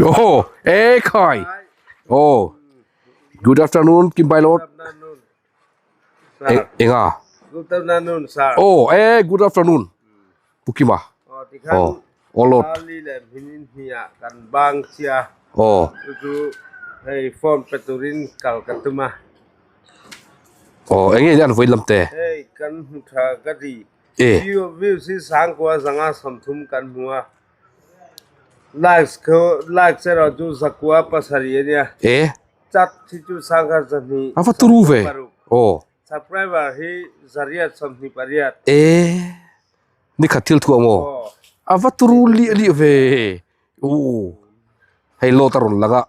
Oh, e khai. Oh. Good afternoon, Kim Pilot. Enga. Good afternoon, sir. Oh, eh, good afternoon. Pukima. Oh, tikhan. Oh, olot. Ali le minin hnia kan bang chia. Oh. Chu hei phone peturin kal katuma. Oh, enge an voi lam te. Hei kan hmu tha ka ti. E. View view si sang kwa zanga samthum kan hmua. Likes ko likes erawh chu zakua pasarih a nia. E. Chat hi chu sangha zahnih A va turu ve. paruk. Aw. Subscriber hi zariat sawmhnih pariat. E. Ni khat thil thuah maw? Aw. A va turu liah liah ve. Aw. Hei load a rawn lang a.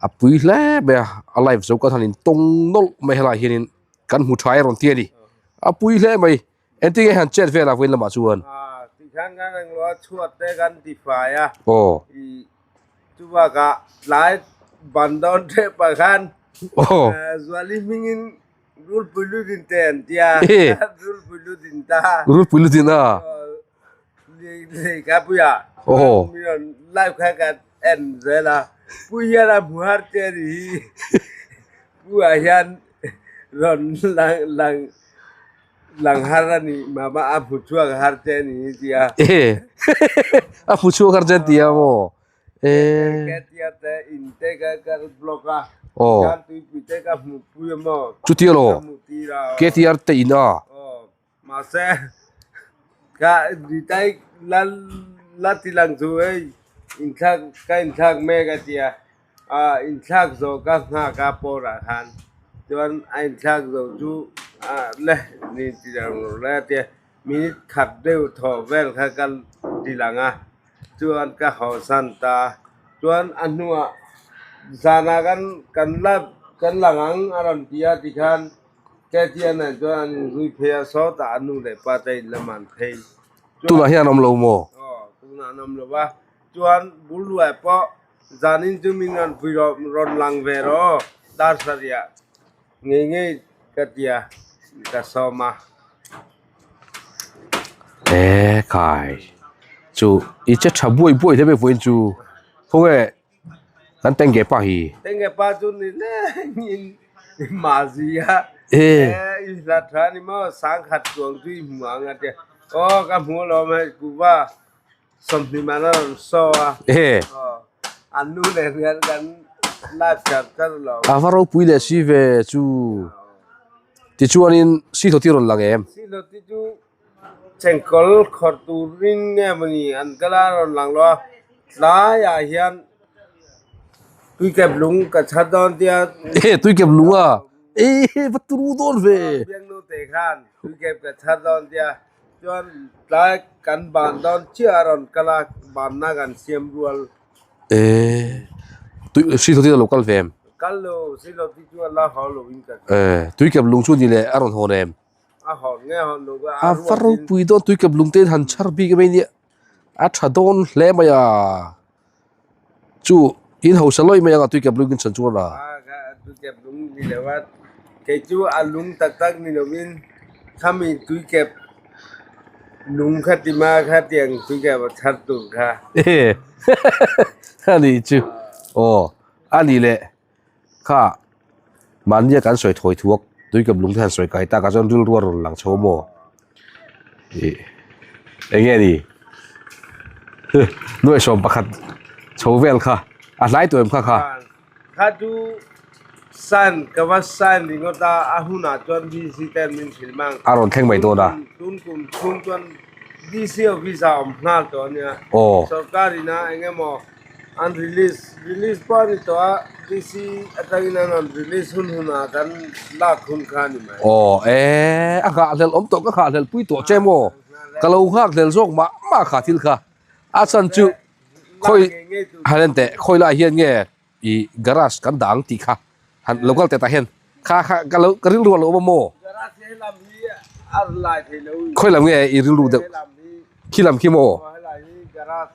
A pui hle mai a. A live zo kan han in tawng nawlh mai helaiah hianin kan hmu tha e rawn ti a ni. A pui hle mai. Engtin nge han chet vel a vawiin lamah chuan? Ah, tikhan kan englo a chhuat te kan ti fai a. Aw. I chubakah tlai ban dawn tep ah khan Aw. Zuali hmingin Rulpui lu din te an tia. E. Rulpui lu din ta. Rulpui lu din a. Lei ka puia. Aw. Mi rawn live kha ka en zel a. Pui hian a hmu har che a ni hi. Pu ah hian rawn lang lang Lang har a nih mah mah a hmu chhuak har che a ni hi tia. E a hmu chhuak har che an tia maw? E. Ka tia te in te ka ka block a. Aw. Khan tuipui te ka hmu pui a maw? Chutia lo. Ka hmu tir a. KTR te in a. Aw. Mahse ka ritai la la ti lang chu hei inthlak ka inthlak mek a tia. A inthlak zawh ka nghak a pawrah khan chuan a inthlak zawh chu a le ni ti ang le a tia minute khat deuh thawh vel kha ka ti lang a chuan ka haw san ta chuan a hnuah zanah kan kan la kan lang ang a rawn ti a tikhan Ketian ah chuan an inzui phei a sawtah a nu leh pa te in lamah an phei tunah hian an awm lo maw? Aw tunah an awm lo va chuan bul luai pawh Zanin chu min rawn pui rawh rawn lang ve rawh aw dar sarih ngei ngei ka tia ka sawm a. E khai chu i che tha buai buai hle mai vawiin chu khawnge kan tengge pa hi. Tengge pa chu ni lengin mahzi a e i hlat tha ni maw sangkhat chuang chu i hmu ang a tia aw ka hmu alawm hei kuva. Sawmhnih man a rawn saw a. Ehe. An nu nen hian kan live char char lo. A va ropui leh si ve chu. Tichuanin Sihlawti rawn lang em? Sihlawti chu chengkawl khawrh turin nge mawni an kal a rawn lang lo a. Tlaiah hian tuikep lung ka chhar dawn tia. Ehe tuikep lung a. Ehe va turu dawn ve. Biangnu te khan tuikep ka chhar dawn tia. Chuan tlai kan ban dawn chiah a rawn kal a, banna kan siam rual. Eee tui Sri lo kal ve em? Kal lo, Sri chu a la haw lo in ka hria. Eee tui kep lung chu ni leh a rawn hawn em? A hawn nge hawn lo ka A va ropui dawn tui kep lung te in han chhar bik mai nia a tha dawn hle mai a chu in hausa lawih mai ang a tui kep lung in chhan chuan a. A ka tui kep lung ni lo a kei chu a lung tak tak ni lo in khami tui kep lung kha ti ma kha tiang tui kep a chhar tur kha. E a ni chu aw a ni leh kha mahnia kan sawi thawi thuak tui kep lung te han sawi kai tak ah chuan rilru a rawn lang chho maw ih eng nge ni nuaih sawm pakhat chho vel kha a hlai tawh em kha kha. Kha chu sign ka va sign ringawt a a hunah chuan DC ten min hrilh mang. A rawn thleng mai dawn a. Tun kum chhung chuan DC office ah awm nghal tawh a nia. Aw. Sorkar ina eng emaw An release release pawh a ni tawh a, DC atangin an rawn release hun hunah kan lak hun kha a ni mai. Aw e, a nghahhlelh awm tawh ka nghahhlelh pui tawh che maw? Ka lo nghakhlel zawk mah mah kha thil kha. A chhan chu khawi han en teh khawi lai hian nge i garage kan dah ang tih kha han lo kal teh tah hian kha kha ka lo ka rilru a lo awm a maw? Garage he lam hi a lai thei lo. Khawi lam nge i rilru deuh? Khi lam khi maw? Aw helai hi garage.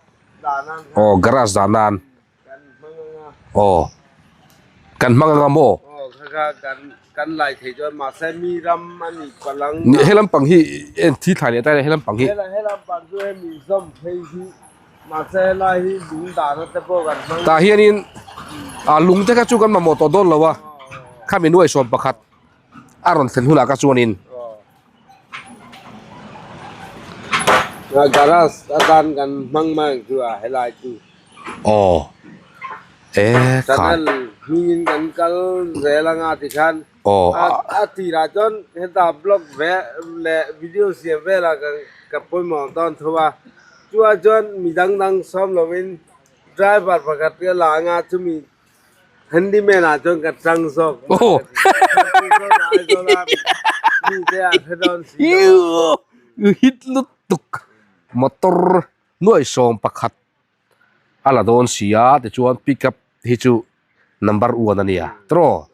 Aw garage dan nan aw kan hmang anga maw he lampang hi en thi thlai leh ta he lampang hi Mahse helai hi lung dahna te pawh kan hmang. Tah hianin ah lung te kha chu kan mamawh tawh dawn lo a, khami nuai 11 a rawn thlen hunah kha chuanin. Garage atan kan hmang mai ang chu a helai chu. Aw e kha. Channel hmingin kan kal zel anga tikhan Aw. A tirah chuan heta blog ve leh video siam velah ka pawimawh dawn tho a, chuvah chuan mi dang dang sawm lovin driver pakhat ka la anga chumi handyman ah chuan ka tang zawk Aw. Mite a hre dawn si lo a. Hit lutuk motor nuai 11 a la dawn si a tichuan pickup hi chu number one a nia tiraw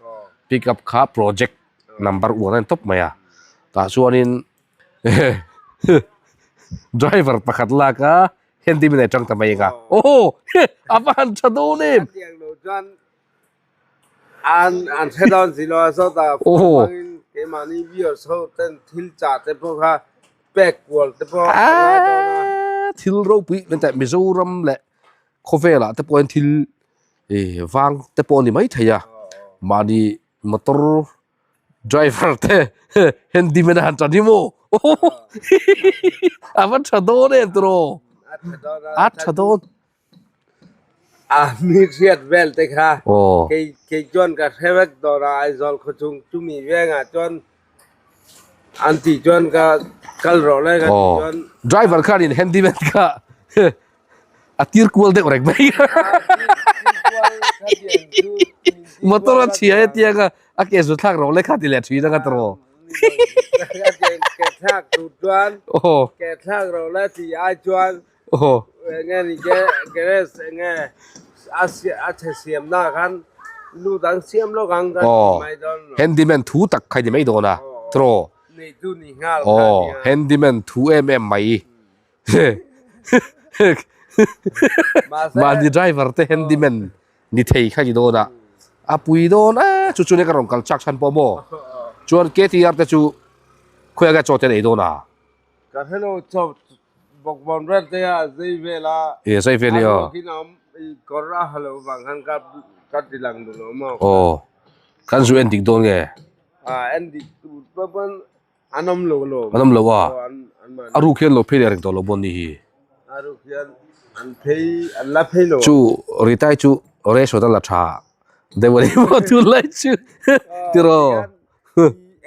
pickup kha project number one a ni tawp mai a tah chuanin driver pakhat lak a handyman a tang ta mai ang a aw a va han tha dawn em. An an hre dawn si lo a sawtah phone hmangin keimahni viewers ho ten thil chah te pawh kha pek kual te pawh a ngai dawn a. Thil ropui min teh Mizoram leh khawvelah te pawhin thil ih vang te pawh a ni maithei a mahni motor driver te handyman a han tan hi maw a va tha dawn em tiraw a tha dawn. A mi hriat vel te kha kei kei chuan ka hre vek dawn a Aizawl khaw chung chumi vengah chuan an tih chuan ka kal rawh le ka tih chuan Driver khanin handyman kha a tir kual deuh reng mai motor a chhia e tiang a a ke zu thlak rawh le kha ti leh thin anga tiraw ke thlak tur chuan ke thlak rawh le tih ai chuan Aw. Enge ni ke garage enge a a chhe siam na khan lu dang siam lawk ang kan ti mai dawn lo. Handyman thu tak kha ni mai dawn a tiraw. Nei tu ni nghal kha nia. Handyman thu em em mai. Mahni driver te handyman ni thei kha ni dawn a. A pui dawn e chu chu nia ka rawn kal chak chhan pawh maw. Chuan KTR te chu khawi anga chaw te an ei dawn a. Ka hrelo chaw Bawkbawn vel te a zei vel a. E zei vel i aw. Kin awm i kawr a halo vang khan ka ka ti lang duh lo maw. Aw. Kan zu en dik dawn nge? A en dik tur pawh pawn an awm lo lo. An awm lo a. A ruk hian lo phei leh reng tawh lo bawn ni hi. A ruk hian an phei an la phei lo. Chu Ritai chu ration a la tha deuh a ni maw tunlai chu tiraw.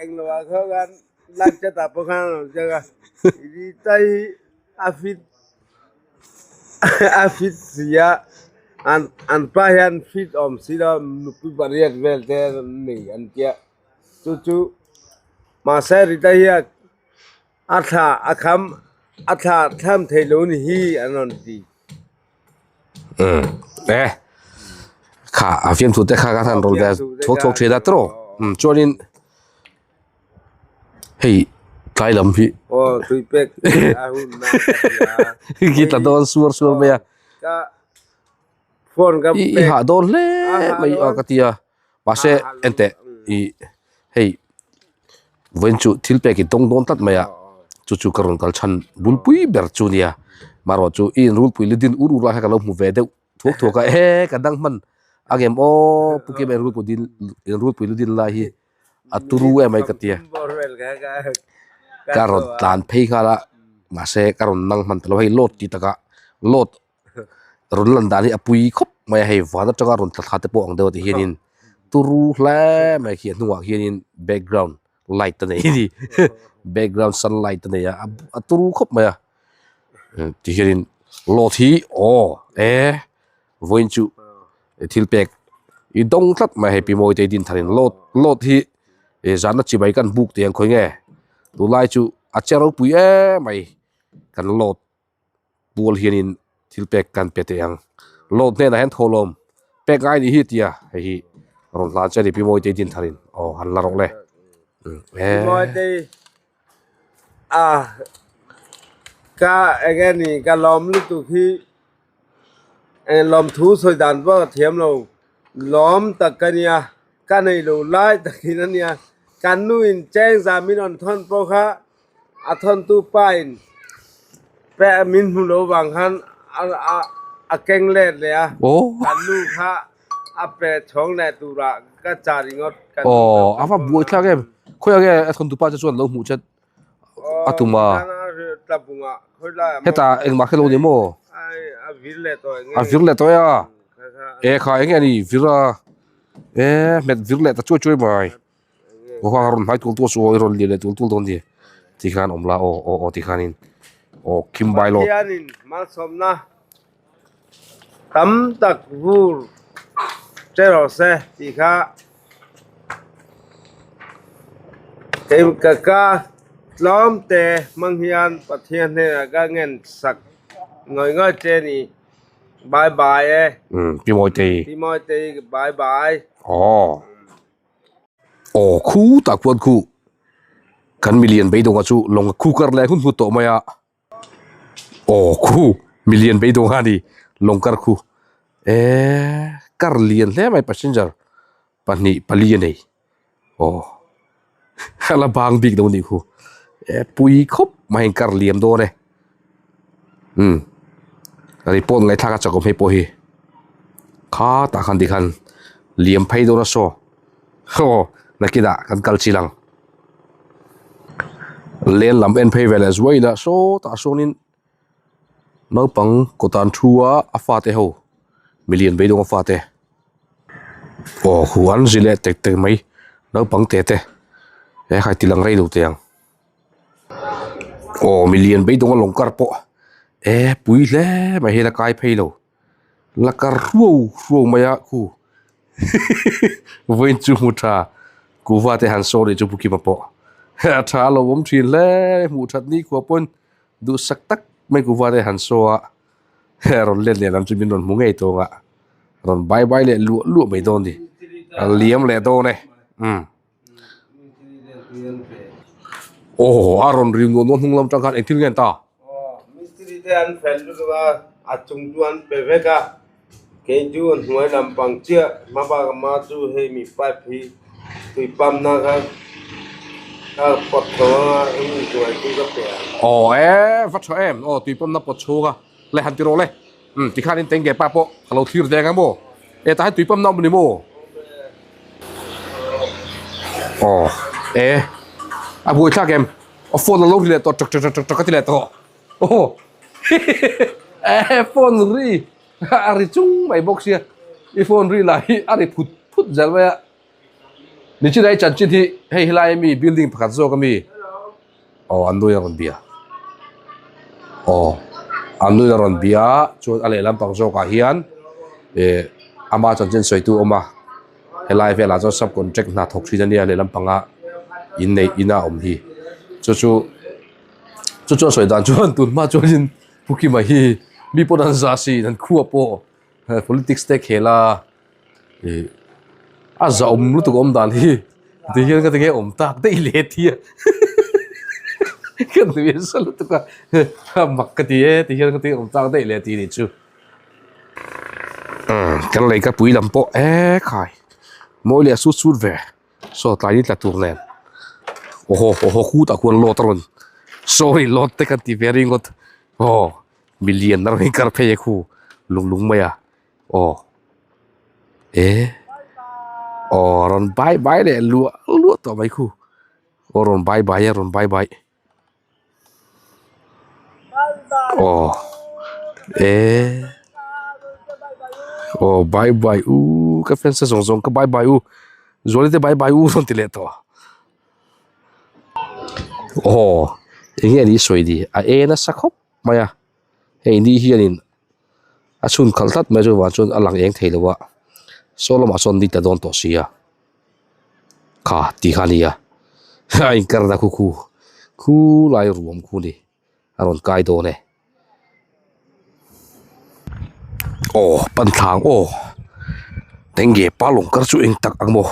Englo ah kha khan live chat ah pawh khan a rawn ziak a Ritai hi a fit a fit si a an an pa hian fit awm si lo nupui pariat vel te nei an tia chu chu mahse Ritai hi a thla a kham a thla thlam thei lo ni hi an rawn ti. Umm e kha a fiamthu te kha ka han rawn ve thuak thuak thin a tiraw umm chuanin hei tlai lam hi aw tui pek a hun na khi tla dawn suar suar mai a ka phone ka i hah dawn hle mai a ka ti a mahse enteh ih hei vawiin chu thil pek in tawng dawn tlat mai a chu chu ka rawn kal chhan bulpui ber chu nia marawh chu i inrulpui lu din ur ur lai kha ka lo hmu ve deuh thuak thuak a e ka dang hman a ngem aw pu Kim inrulpui din inrulpui lu din lai hi a turu em mai ka tia ka rawn tlan phei nghal a mahse ka rawn nang hman ta lo hei load tih takah load rawn lan dan hi a pui khawp mai a hei van atanga rawn tla thla te pawh ang deuh a ti hianin turu hle mai khi a hnungah hianin background light a nei a ni background sunlight a nei a a turu khawp mai a ti hianin load hi aw e vawiin chu thil pek i dawng tlat mai hei pi mawi te din tharin load load hi zan a chibai kan buk tih ang khawi nge tunlai chu a che ropui em mai kan load. Pual hianin thil pek kan pe teh ang. Load hnenah hian thawhlawm pek ngai nih hi tia hei hi rawn hlan che a ni Pi Mawitei din tharin aw han la rawh le. Pi Mawitei a ka enge ni ka lawm lutuk hi eng lawm thu sawi dan pawh ka thiam lo lawm tak ka nia ka nei lo lai takin a nia kan nu in cheng za min rawn thawn pawh kha. A thawntu pa in peh min hmu lo vang khan a a keng let leh a kan nu kha a pe chhawng leh turah ka chah ringawt kan nu a va buai thlak em khawiah nge a thawn tupa te chuan lo hmuh chat a tum a hetah engmah kha lo ni maw a vir leh tawh e a e kha eng nge a ni vir a e hmet vir leh ta chuai chuai mai. Aw kha rawn hmai tul tul chu aw i rawn lian leh tul tul dawn ni ti khan awm la aw aw aw ti khanin aw Kim Bailawt. Pathianin malsawmna tam tak vur che rawh se tih kha kei ka ka tlawm te hmang hian Pathian hnenah ka ngen sak ngawih ngawih che ni. Bye bye e. Umm Pi Mawitei. Pi Mawitei bye bye. Aw. Aw khu tak khuan khu kan milian beidawnga chu lawng khu kar leh hun hmu tawh mai a aw khu milian beidawnga a ni lawng kar khu eee kar lian hle mai passenger pahnih pali a nei aw a la bang bik lo a nih khu e pui khawp mai a inkar liam dawn e umm report ngaihthlak a chakawm hei pawh hi kha tah khan tikhan liam phei dawn a saw aw nakinah kan kal chil ang lel lam en phei ve leh zuai ila sawtah sawnin naupang kawt an thu a a fate ho milian beidawng a fate aw huan zi leh tek tek mai naupang te te he khai ti lang rei lo teh ang. Aw milian beidawng a lawng kar pawh e pui hle mai hi la kai phei lo la kar hruau hruau mai a khu vawiin chu hmu tha kuhva te han saw leh chu pu Kima pawh a tha a lo awm thin hle hmuh that ni khua pawn duhsak tak mai kuhva te han saw a rawn let leh lam chu min rawn hmu ngei tawng a rawn bye bye leh luah luah mai dawn a ni a liam leh dawn e umm. Aw a rawn ri nuam nuam hnung lam tang khan engthil nge an ta? Aw mistiri te an fel lutuk a, a chung chu an pe vek a, kei chu a hnuai lampang chiah hma bak a ma chu hei mi pipe hi tui pump na kha ka pawt chho anga hemi hnuai chu ka pe ang. Aw e va tha em aw tui pump na pawt chhung a le han ti rawh le umm tikhan in tengge pa pawh ka lo thlir ve ang a maw e tah hian tui pump na awm a ni maw? Aw e a buai thlak em a phone a lo ri leh tawh ṭak ṭak ṭak ṭak a ti leh tawh aw e phone ri a ri chung mai bawk sia i phone ri lah hi a ri phut phut zel mai a nichina i chanchin hi hei helai ami building pakhat zawk ami aw an nui a rawn bia aw an nui a rawn bia chuan a lehlam pang zawkah hian eh ama chanchin sawi tu a awm a helai velah chuan sub contract hna thawk thin ania lehlam panga inneih in a awm hi chu chu chu chu a sawi dan chuan tun hma chuanin Pu Kima hi mi pawn an zah si an khua pawh politics te khel a. Ih a zahawm lutuk awm dan hi ti hian ka ti nge awm tak daih leh tia ka nui nasa lutuk a a mak ka ti e ti hian ka ti awm tak daih leh tih ni chu umm kan lei ka pui lam pawh e khai mawi leh sut sut ve saw tlai ni tla tur nen awhaw awhaw khutah khuan load a rawn sorry load te kan ti ve ringawt aw milian a rawn inkar phei a khu lung lung mai a. Aw e aw rawn bye bye leh luah luah tawh mai khu aw rawn bye bye a rawn bye bye aw e aw bye bye u ka fans te zawng zawng ka bye bye u zuali te bye bye u rawn ti leh tawh aw eng nge ni sawi ni a e nasa khawp mai a. Hei ni hianin a chhun khalh tlat mai chuvang chuan a lang eng thei lo a saw lamah sawn ni tla dawn tawh si a kha tih kha a ni a a inkarna khu khu khu lai ruam khu a ni a rawn kai dawn e aw pantlang aw eng nge pa lawng kar chu eng tak ang maw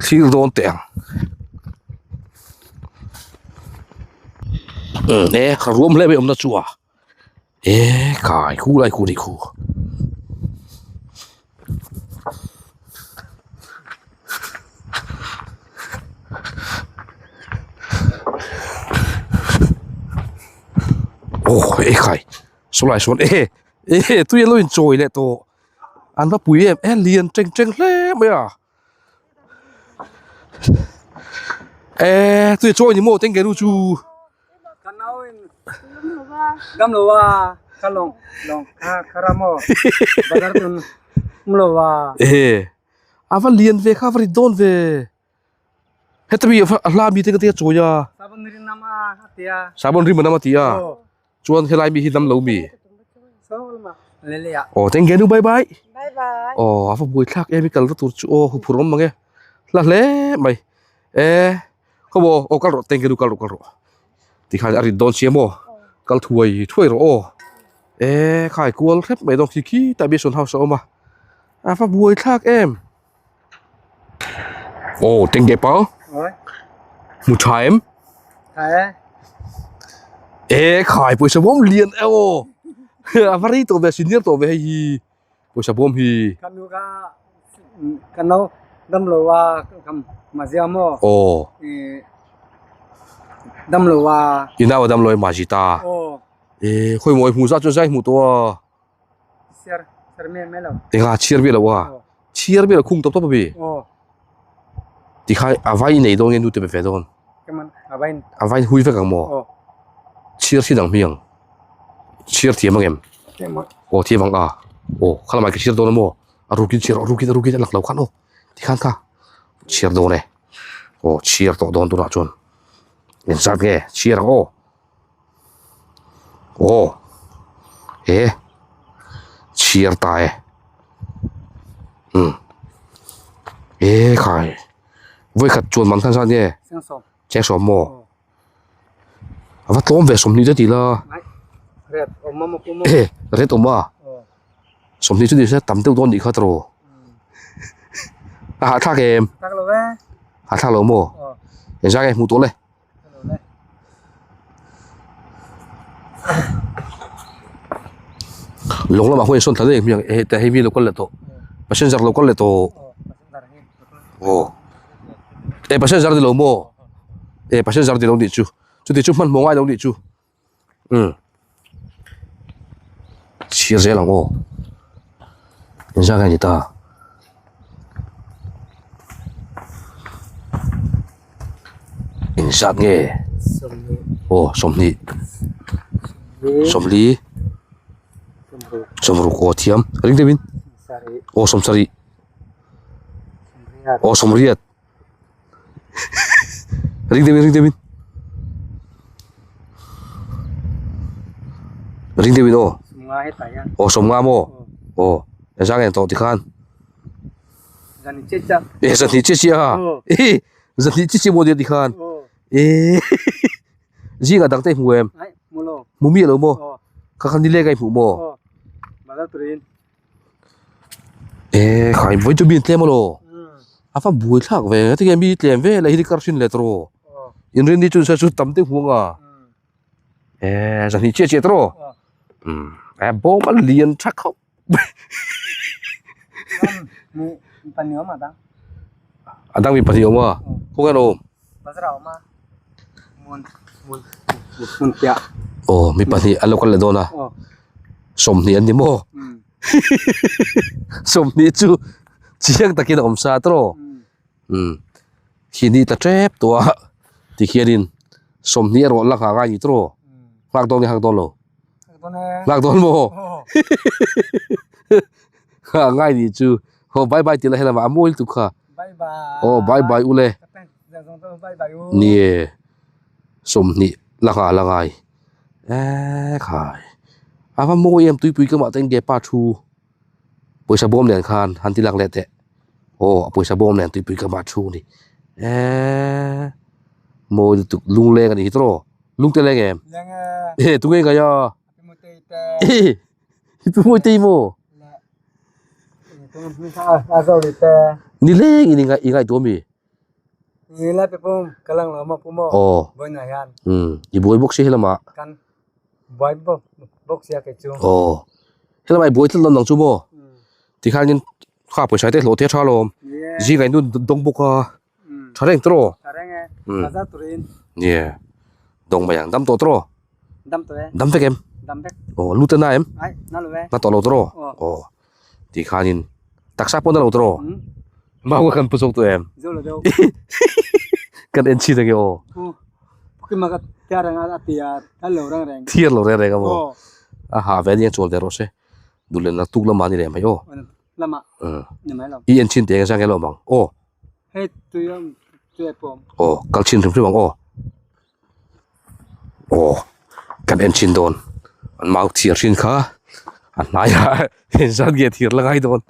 thlir dawn teh ang. Umm e ka ruam hle mai awmna chu a e kai khu lai khu ni khu. Aw e khai. Sawlai sawn e e tui an lo inchawi leh tawh an va pui em e lian teng teng hle mai a e tui a chawi ni maw teng ke nu chu. E a va lian ve kha a va rit dawn ve. Heta mi a hla mi te ka tia chawi a. Sabon rim nam a a tia. Sabon rim a nam a tia. Chuan helai mi hi dam lo mi. Aw teng ge nu bye bye. Bye bye. Aw a va buai thlak em i kal va tur chu aw huphur awm mang e. Hla hle mai. E khaw aw kal rawh teng ge nu kal rawh kal rawh. Tikhan a rit dawn sia maw. Kal thuai thuai rawh aw. E khai kual hrep mai dawn khi khi tah mission house a awm a. A va buai thlak em. Aw tengge pa hmu tha em e khai pawisa bawm lian e aw a va rei tawh ve senior tawh ve hei hi pawisa bawm hi ka no dam lo a maziah maw aw dam lo a i nau a dam lo e mazi ta e khawi maw i hmuh zat chu zai hmuh tawh a. Engah chhiar miah lo a, chhiar miah lo khung tawp tawp a mi. Tikhai a vai nei dawn nge nu te pe ve dawn? A vai hui vek ang maw? Chhiar thin ang hmiang. Chhiar thiam ang em? Aw thiam ang a. Aw khalamai ka chhiar dawn a maw? A rukin chhiar a rukin a rukin a lak lo khan aw. Tikhan kha chhiar dawn e. Aw chhiar tawh dawn tunah chuan. Engzat nge chhiar ang aw. Aw he chhiar ta e umm he khai vawikhat chuan man khan zat nge cheng sawm maw a va tlawm ve sawmhnih te tih la ret awm a sawmhnih chu ni se tam deuh dawn nih kha tiraw a hahthlak em hahthlak lo maw engzah nge hmuh tawh le. Lawng lamah khuan insawn thla daih hmiang eh hei mi lo kal leh tawh passenger lo kal leh tawh aw eh passenger ni lo maw eh passenger ni lo nih chu chuti chu hmanhmawh ngai lo nih chu umm chhiar zel ang aw engzah nge ni ta. Engzat nge aw sawmhnih sawmli sawmruk aw thiam ring deuhin aw sawmsarih aw sawmriat ring deuhin ring deuhin ring deuhin aw aw sawmnga maw aw engzat nge tawh tikhan. Eh zahnih chiah chiah a eh zahnih chiah chiah maw nia tikhan eh zingah dang te i hmu em hmu miah lo maw kha kha nileng a i hmuh maw eh khai vawi chu mi an tlem alaw a va buai thlak ve tinge mi tlem vel a hi kar thin leh tawh inrinni chu chu tam te hmuh ang a eh zahnih chiah chiah tawh eh bawm a lian tha khawp. A dang mi pahnih a awm a khawnge an awm aw mi pahnih an lo kal leh dawn a sawmhnih an ni maw sawmhnih chu chiang takin a awm sa tawh umm khi ni ta tep tawh a tikhianin sawmhnih erawh la nghah ngai ni tawh nghak dawn nge nghak dawn lo. Nghak dawn maw? Nghah ngai nih chu. Haw bye bye tih la helamah a mawi lutuk kha. Aw bye bye ule. Nie. 20 la nghah la ngai. Eee khai. A va mawi em tuipui ka mah te nge pa thu. Pawisa bawm nen khan han ti lang leh teh. Aw a pawisa bawm nen tuipui ka mah thu ni. Eee mawi lutuk lungleng a nih hi tawh. Lung te leng em? Leng e. E tu nge ngai a? Pi Mutei te. E Pi Mutei maw? Le. Tu mi kha a zo ri te. Ni leng in i ngai tu ami? Ni la pe pum kalang lo ma pu mo. Aw. Boi na hian. Um i buai bawk si helama. Kan buai bawk bawk sia kei chu. Aw. Helama i buai tlat lo nang chu maw? Tikhan in kha pawisa te hlawh te tha lawm. Zinga in nun dawng bawk a. Tha reng tawh Tha reng e. Tha zat turin. Nia. Dawng mai ang. Dam tawh tawh Dam tawh e. Dam vek em? Aw lu te na em? Na tawh lo tawh aw. Ti khanin taksa pawh na lo tawh mau ka kan pu zawk tawh em? Kan en chhin ange aw. Thiar lo reng reng a maw? A ha ve ania chuan ve rawh se. Duhlen naktuk lamah a ni leh mai aw. I en chhin teh ang zang elo ang aw. Aw kal chhin hrim hrim ang aw. Aw kan en chhin dawn an mau thiar hrin kha a hnaiah engzat nge thiar la ngai dawn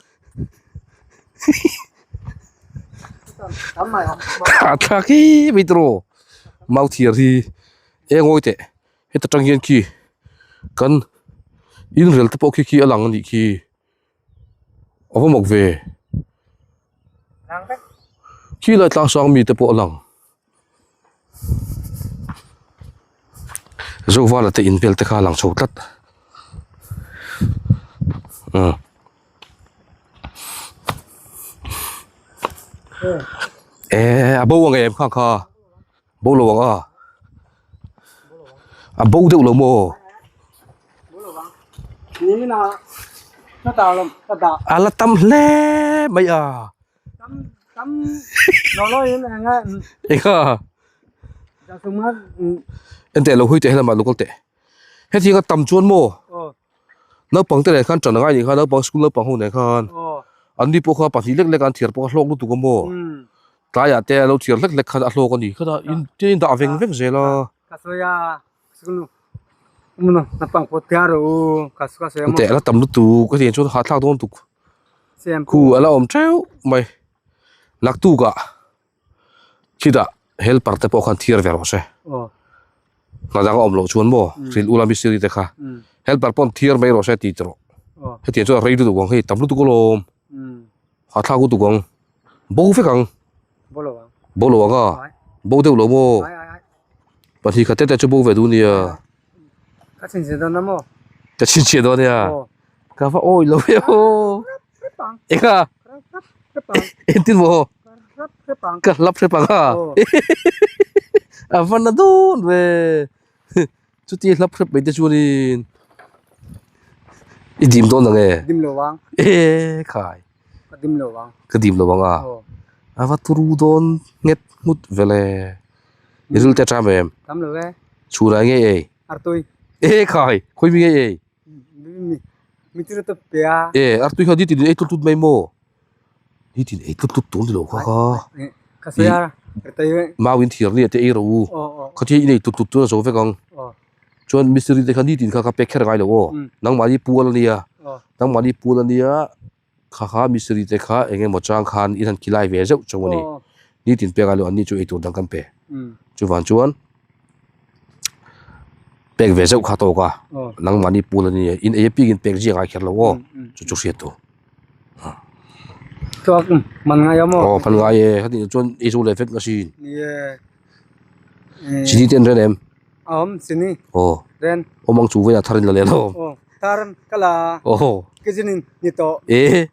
a thlak hi mai tawh mau thiar hi eng ngawi teh heta tang hian khi kan inrel te pawh khi khi a lang a nih khi. A va mak ve khi lai tlang sang mite pawh a lang Zovala te in vel te kha a lang chho tlat umm eh a bo ang em kha kha bo lo ang a a bo deuh lo maw? A la tam hle mai a engah enteh lo hui teh helamah lo kal teh hetiang a tam chuan maw naupang te nen khan ṭan angai nih kha naupang school naupang ho nen khan an ni pawh kha pahnih lek lek a an thiar pawh a hlawk lutuk a maw tlaiah te a lo thiar hlek hlek khan a hlawk a ni kha in te in dah veng veng zel a. Teh a la tam lutuk a tiang chuan hahthlak dawn tuk khu a la awm teuh mai naktukah Khitah helper te pawh khan thiar ve rawh se. Hna dang a awm loh chuan maw hrilh ula mistiri te kha helper pawn thiar mai rawh se tih tawh. Hetiang chuan rei lutuk ang hei tam lutuk alawm. Hahthlak lutuk ang. Bo vek ang. Bo lo ang a. Bo deuh lo maw. Pahnih khat te te chu bo ve duh nia. Ka chhinchhiah dawn a maw? Ka chhinchhiah dawn nia. Ka va awi lo e aw. Eng a? Engtin maw? Ka hlap hrep ang a. A va na dawn ve. Chuti hlap hrep mai te chuanin i dim dawn ang e. Dim lo ang. E khai. Ka dim lo ang. Ka dim lo ang a. A va turu dawn nghet nghut vele. I ril te a ṭam em? Ṭam lo e. Chhun ah ngei ei? Artui. E khai, khawi mi ngei ei? Mi ti tut pe a. E, artui kha nitin ei tut tut mai maw? Nitin ei tut tut tur ni lo kha kha. Ka sawi a, artui. Mau in thiar ni a te ei ro u. Khatia in ei tut tut chuan a zo vek ang. Chuan mistiri te kha nitin kha ka pek kher ngai lo aw. Nangmahni pual a nia. Nangmahni pual a nia. Kha kha mistiri te kha eng emaw chang khan in han khilai ve zeuh chauh a ni. Nitin pek a lo an ni chu eitur dang kan pe. Chuvang chuan pek ve zeuh kha tawk a, nangmahni pul a ni a, in ei apiangin pek zia ngai kher lo aw, chu chu hriat tur. Chuak man ngai a maw? Aw man ngai e, heti chuan ei zo leh vek asin. Chini te an ren em? Awm chini. Aw. Ren. Awm ang chu velah tharin la leh lo. Aw. Thar ka la. Aw. Kizinin ni tawh. E.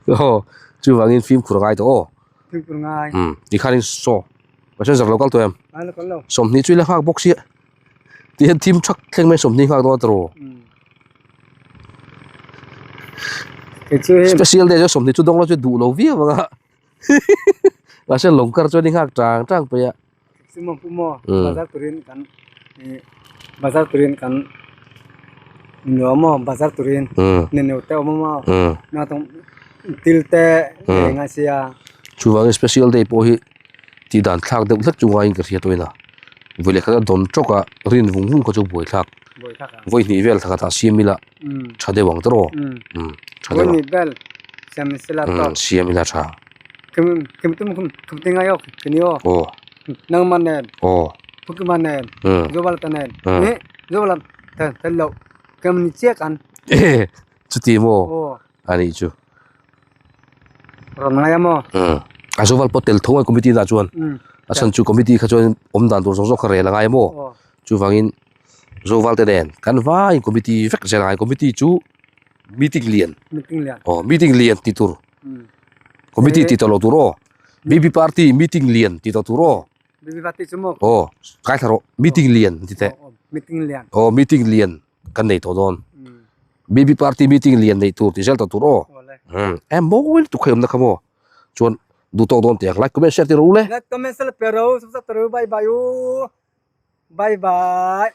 Aw. Chuvangin fimkhur a ngai tawh aw. Fimkhur ngai. Um. Tikhanin saw. Passenger lo kal tawh em? Ai lo kal lo. 20 chu i la nghak bawk sia. Tihian thim thak thleng mai 20 nghak dawn a tawh. Kei chu hei. Special day chu 20 chu dawng lo chu duh lo viau ang a. Mahse lawng kar chuan i nghak tang tang pawh a. Simo pumaw bazar turin kan bazar turin kan nuam maw bazar turin nenu te awm maw na tawng til te ngai sia. Chuvangin special day pawh hi tih dan thlak deuh hlek chu ngaiin ka hria tawhin a. Vawi leh khat a dawn tawk a rin vung vung kha chu buai thlak. Vawi hnih vel thla khatah siam ila tha deuh ang tawh aw. Tha deuh ang. Vawi hnih vel siam ila tawh. Siam ila tha. Kim tum kum tinga yok kini o. Aw. Nangman nen. Aw. Pukima nen. Zobal ta nen. Ni zobal ta ta lo. Kam ni che kan. Eh chuti maw. Aw. Ani chu. Ron ngai a maw. A zobal pawh tel tho a committee na chuan. A chhan chu committee kha chuan awm dan tur zawng zawng kha rel a ngai a maw. Chuvangin Zoval te nen kan vaiin committee vek zel a ngai committee chu meeting lian. Meeting lian. Aw meeting lian tih tur. Committee tih tawh loh tur aw. BB party meeting lian tih tawh tur aw. BB party chu maw? Aw, kai thla rawh. Meeting lian ti teh. Meeting lian. Aw, meeting lian kan nei tawh dawn. BB party meeting lian nei tur ti zel tawh tur aw. Em mawi lutuk kha i awmna kha maw. Chuan duh tawk dawn tiang like comment share ti rawh u le. Like comment share pe rawh u, subscribe rawh u, bye bye u. Bye bye.